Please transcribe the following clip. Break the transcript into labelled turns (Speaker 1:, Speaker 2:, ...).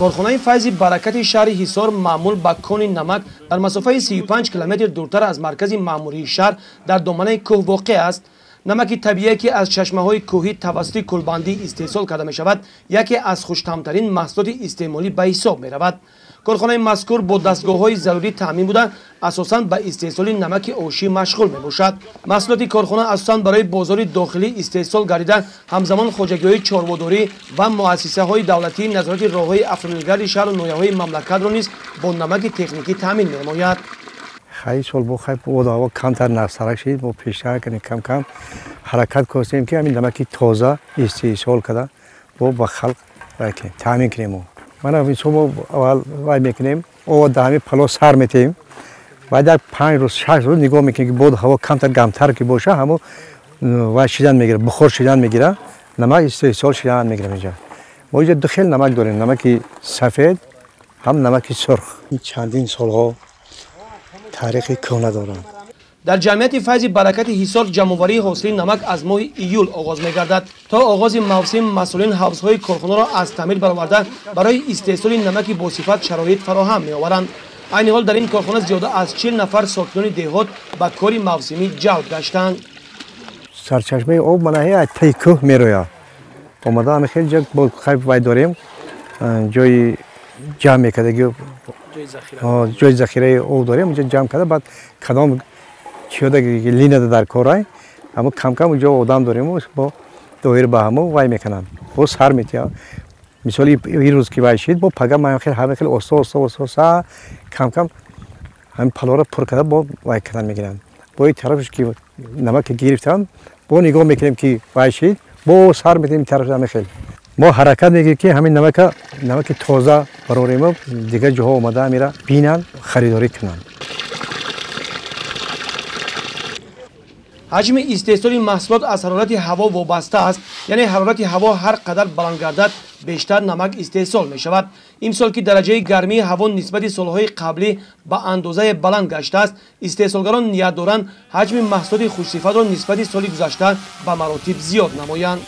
Speaker 1: Корхонаи Файзи Баракати шаҳри Ҳисор маъмул ба кони намак дар масофаи 35 километр дуртар аз маркази маъмурии шаҳр дар доманаи кӯҳ воқеъ аст. Намаки табиие, ки аз чашмаҳои кӯҳӣ тавассути кулбандӣ истеҳсол карда мешавад, яке аз хуштаъмтарин маҳсулоти истеъмолӣ ба ҳисоб меравад. Корхонаи мазкур бо дастгоҳҳои зарурӣ таъмин буда, асосан ба истеҳсоли намаки ошӣ машғул мебошад. Маҳсулоти корхона асосан барои бозори дохилӣ истеҳсол гардида, ҳамзамон хоҷагиҳои чорводорӣ ва муассисаҳои давлатии назорати роҳҳои автомобилгарди шаҳру ноҳияҳои мамлакатро низ бо намаки техникӣ таъмин менамояд.
Speaker 2: Хай сол бо хай обу ҳаво камтар нақсарак шид, мо пештар кардем, кам кам ҳаракат костем, ки ҳамин намаки тоза истеҳсол карда бо ба халқ таъмин кунем. Мана мисол мо аввал вай мекунем, об дар ҳамин пало сар метаҳем, баъд як 5 рӯз, 6 рӯз нигоҳ мекунем, ки боду ҳаво камтар гармтар ки боша, ҳамо вай шидан мегирад, бухор шидан мегирад, намак истеҳсол шидан мегирад. Инҷа мо инҷа ду хел намак дорем: намаки сафед ҳам намаки сурх. Чандин солҳо таърихи кӯҳна доранд.
Speaker 1: Дар ҷамъияти Файзи Баракати Ҳисор ҷамъоварии ҳосили намак аз моҳи июл оғоз мегардад. То оғози мавсим масъулин ҳавзҳои корхонаро аз таъмир бароварда, барои истеҳсоли намаки босифат шароит фароҳам меоваранд. Айни ҳол дар ин корхона зиёда аз 40 нафар сокинони деҳот ба кори мавсимӣ ҷалб гаштанд.
Speaker 2: Сарчашмаи об мана таи кӯҳ мерояд, омада ҳами хел ҷо бо хай вай дорем, ҷои ҷамъ мекардаги, ҷои захираи об дорем, унҷо ҷамъ карда, баъд кадом чиёда линада дар корай, ҳамо камкам унҷо одам дорем, бо доир ба ҳамо вай мекунанд, бо сар метиҳам. Мисоли ин рӯз ки вай шид, бо пага ма хел ҳама хел оста оста оста оста камкам ҳамин палора пур карда бо вай кардан мегиранд. Бо ин тарафш ки намаке гирифтам, бо нигоҳ мекунем, ки вай шид, бо сар метиҳем тараф. Ҳама хел мо ҳаракат мекунем, ки ҳамин намака намаки тоза барорем, дигар ҷоҳо омада ҳамира бинанд, харидорӣ кунанд.
Speaker 1: Ҳаҷми истеҳсоли маҳсулот аз ҳарорати ҳаво вобаста аст, яъне ҳарорати ҳаво ҳар қадар баланд гардад, бештар намак истеҳсол мешавад. Имсол ки дараҷаи гармии ҳаво нисбати солҳои қаблӣ ба андозае баланд гаштааст, истеҳсолгарон ният доранд ҳаҷми маҳсулоти хушсифатро нисбати соли гузашта ба маротиб зиёд намоянд.